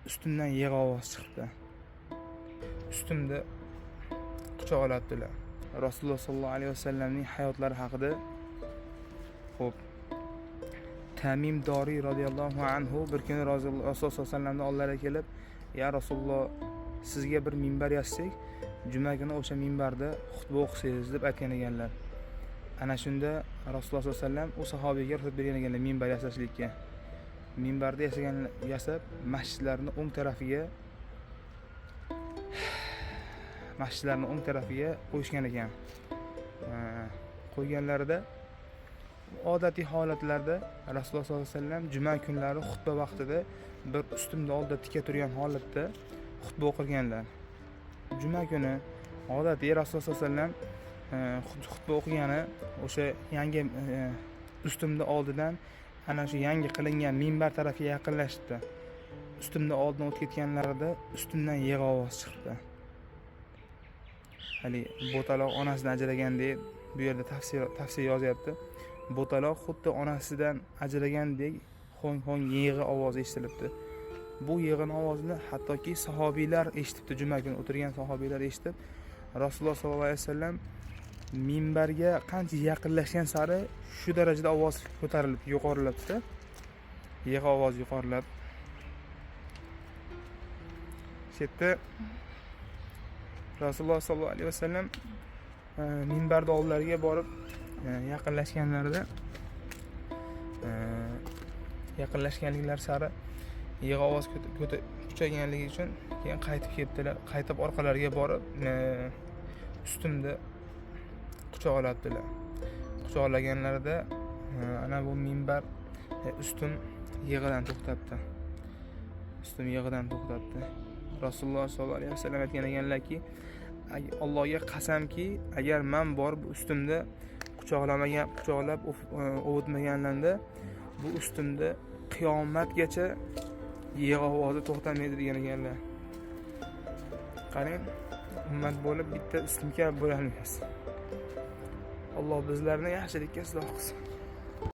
ustimdan yig'i ovoz chiqdi. Ustimda quchoqlabdilar. Rasululloh sollallohu alayhi vasallamning hayotlari haqida. Xo'p, Tamim Doriy roziyallohu anhu bir kuni Rasululloh sollallohu alayhi vasallamning oldilariga kelib, "Ya Rasululloh, sizga bir minbar yasasak, juma kuni o'sha minbarda xutba o'qisangiz" deb aytgan ekanlar. Ana shunda Rasululloh sollallohu alayhi vasallam u sahobiyga ruxsat bergan ekanlar minbar yasashlikka. Minbarda yasab masjidlarni o'ng tarafiga qo'yishgan ekan. Qo'yganlarida odatiy holatlarda Rasululloh sollallohu alayhi vasallam juma kunlari xutba vaqtida bir ustunni oldida tika turgan holatda xutba o'qirganlar. Juma kuni odatiy Rasululloh sollallohu alayhi vasallam xutba o'qigani o'sha yangi ustunni oldidan ana shu yangi qilingan minbar tarafiga yaqinlashibdi. Ustunni oldidan o'tib ketganlarida ustundan yig'i ovoz chiqdi. Hali bo'taloq onasidan ajragandek, bu yerda tafsir yozyapti. Bo'taloq xuddi onasidan ajragandek ho'ng-ho'ng yig'i ovozi eshitilibdi. Bu yig'ini ovozini hattoki sahobiylar eshitibdi, juma kuni o'tirgan sahobiylar eshitib, Rasululloh sollallohu alayhi vasallam minbarga qancha yaqinlashgan sari shu darajada ovoz ko'tarilib yuqorilabdi. Yig'i ovoz yuqorilab. Shu yerda Rasululloh sollallohu alayhi vasallam minbarda oldilariga borib yaqinlashganlarida yaqinlashganliklari sari yig'i ovoz kuchayganligi uchun keyin qaytib kelibdilar. Qaytib orqalariga borib ustimda quchoqlabdilar. Quchoqlaganlarida ana bu minbar ustun yig'idan to'xtabdi. Ustun yig'idan to'xtabdi. Rasululloh sollallohu alayhi vasallam aytgan ekanlarki, Allohga qasamki, agar men borib ustimda quchoqlab ovutmaganimda bu ustimda qiyomatgacha yig'i ovozi to'xtamaydi degan ekanlar. Qarang, ummat bo'lib bitta ustunga bo'lolmaymiz. Alloh bizlarni yaxshilikka isloh qilsin.